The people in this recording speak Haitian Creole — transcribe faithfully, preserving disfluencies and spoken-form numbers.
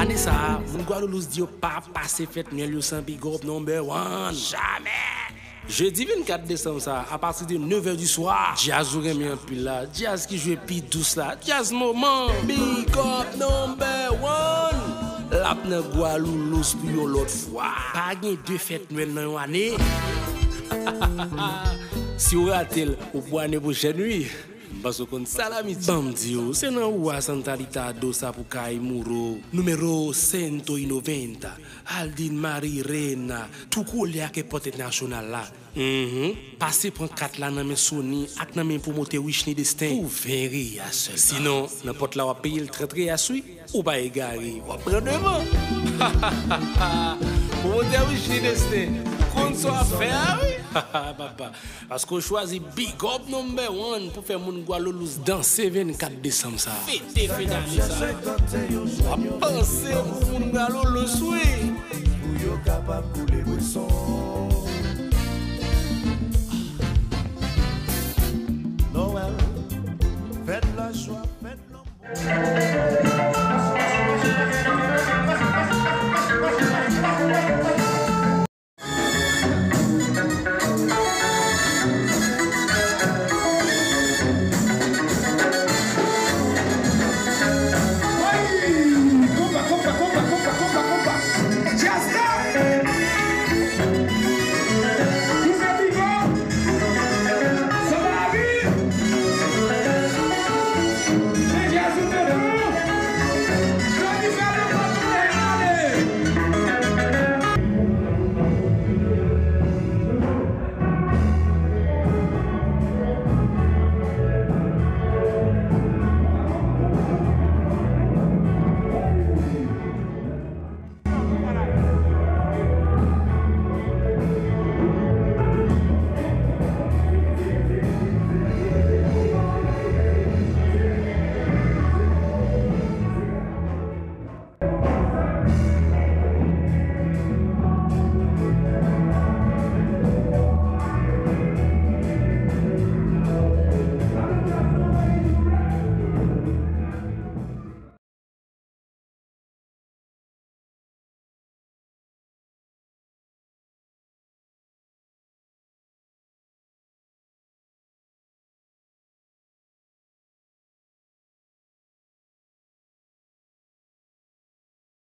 Ane sa a, moun Gwadloulouse di yo pa pase fèt Nwèl yo san Big Up Number One. Jamè! Jedi vennkat desanm sa a, apati de nèf è di swa, djaz ou renmen anpil la, djaz ki jwe pi dous la, djaz moman, Big Up Number One, l ap nan Gwadloulouse pou yon lòt fwa. Pa gen de fèt Nwèl nan yon ane. Si w rate l, ou pou ane pwochèn, wi. M panse w konn sa la, Miti. Ban m di w, se nan Rua Santa Rita Dosa pou kay Mouro, numero sento noventa, Aldin Marie Reina, tou kole ak èpòt entènasyonal la. Mhm. Pase pran kat la nan men Sony ak nan men pwomotè Wichny Destin pou ven reya sèlman. Sinon, nan pòt la w ap peye l trant reya, wi. Ou pa egare, w ap pran devan. Pwomotè Wichny Destin, ou konn sa w ap fè a, wi. Papa, paske w chwazi Big Up Number One pou fè moun Gwadloulouse danse vennkat desanm sa a. Fete fen dane sa a. W ap panse pou moun Gwadloulouse, wi. Pou yo kapab koule bweson.